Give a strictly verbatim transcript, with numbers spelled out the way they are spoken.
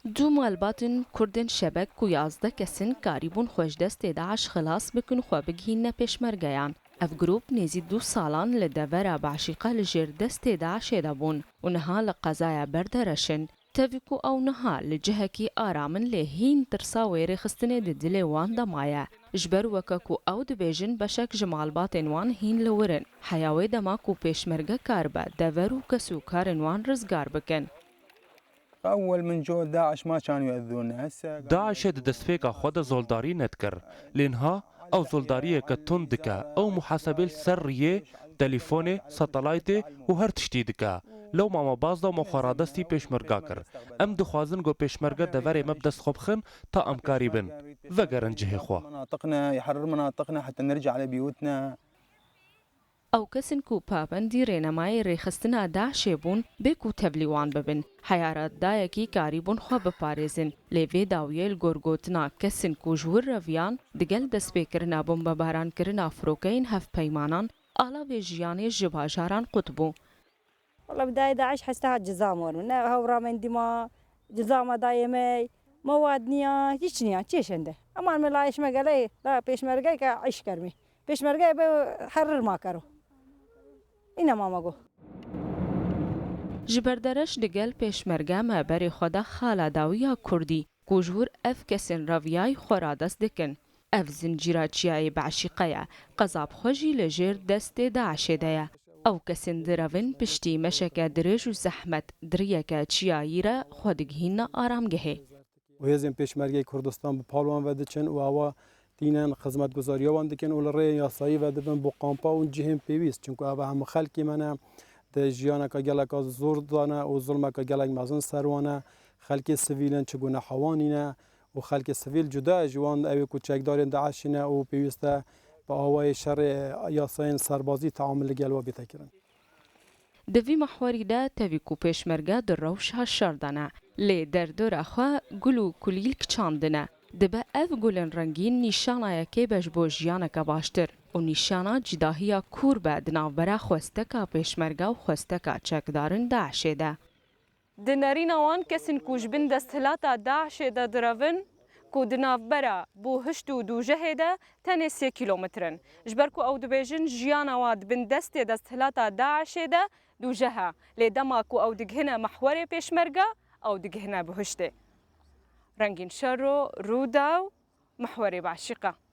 Du malbatên Kurdên Şebek ku yazdeh kes in karîbûn xwe ji destê DAIŞ xilas bikin, xwe bigihîne pêşmergeyan. Ev grûp nêzî du salan li devera Beşîqa li jêr destê DAIŞê de bûn û niha li qezaya Berdereş in. Tevî ku ew niha li cihekî aram in, lê hîn tirsa wê rêxistinê di dilê wan de maye. Ji ber weke ku ew dibêjin, beşek ji malbatên wan hîn li wir in. Heya wê dema ku pêşmerge karibe dever û kes û karên wan rizgar bikin. Ewel min co DAIŞ ma çan yuezzûne. Hesse DAIŞê di destpêka xwe de zoldarî nedikir. Lê niha ew zoldariyeke tund dike. Ew muhasebê li ser riyê, telefonê, satelaytê û her tiştî dike. Lewma me baz da, me xwe radestî pêşmerga kir. Em dixwazin ku pêşmerge deverê me bi dest xwe bixin ta em karîbin vegerin cihê xwe. Ew kes in ku pabendî rênemayê rêxistina DAIŞê bûn, bê ku tevlî wan bibin, heya radayekî karîbûn xwe biparêzin. Lê vê dawiyê li gor gotina kes in ku ji wir reviyan, digel destpêkirina bombebaran kirina firokeyên hevpeymanan, alavê jiyanê ji bajaran qut bû. Wala bi dayê DAIŞ heste hat ceza mor min. Ne hew ramendî ma, ceza ma dayê me, mewad niya, hiç niya, çi şende. Eman me layê şime gelê, la pêşmergeyeke îş kermî. Pêşmergeyê be herir ma kero. Îne ma me got. Ji Berdereş digel pêşmerge me berê xwe da xala dawiya Kurdî, ku ji wir ev kesên reviyayî xwe radest dikin. Ev zincîra çiyayê Beşîqe ye. Qezab xwe jî li jêr destê DAIŞê de ye. Ew kesên direvin piştî meşeke dirêj û zehmet di riyeke çiyayî re xwe digihîne aramgehê. Û hêzên pêşmergeyê Kurdistan bi pal wan ve diçin û awa tînin xizmetguzariya wan dikin û li rêyên yasayî ve dibin bo kampa û cihên pêwîst. Çimku ev hemû xelkê me ne, di jiyaneke geleka zor de ne û zulmeke gelek mezin ser wan e. Xelkê sivîl in, çi guneha wan nîne û xelkê sivîl cuda ye ji wan, ew ê ku çekdarên DAIŞê ne û pêwîst e bi awayê şerê yasayên serbazî teamul li gel we bête kirin. Di vî mehwerî de tevî ku pêşmerge di rewşa şer de ne, lê derdora xwe gul û kulîlk çandine. Dibe ev gulên rengîn nîşana yekê be ji bo jiyaneke baştir û nîşana cidahiya kûr be di navbera xwesteka pêşmerge û xwesteka çekdarên DAIŞê de. Di nerîna wan kesên ku ji bin desthilata DAIŞê de direvin, ku di navbera Buhişt û Dûjehê de tenê sê kîlometr in. Ji ber ku ew dibêjin jiyana wan di bin destê desthilata DAIŞê de Dûjeh e. Lê dema ku ew digihine mehwerê pêşmerge, ew digihine Buhiştê. Rengîn Şero, Rûdaw, mehwerê Beşîqe.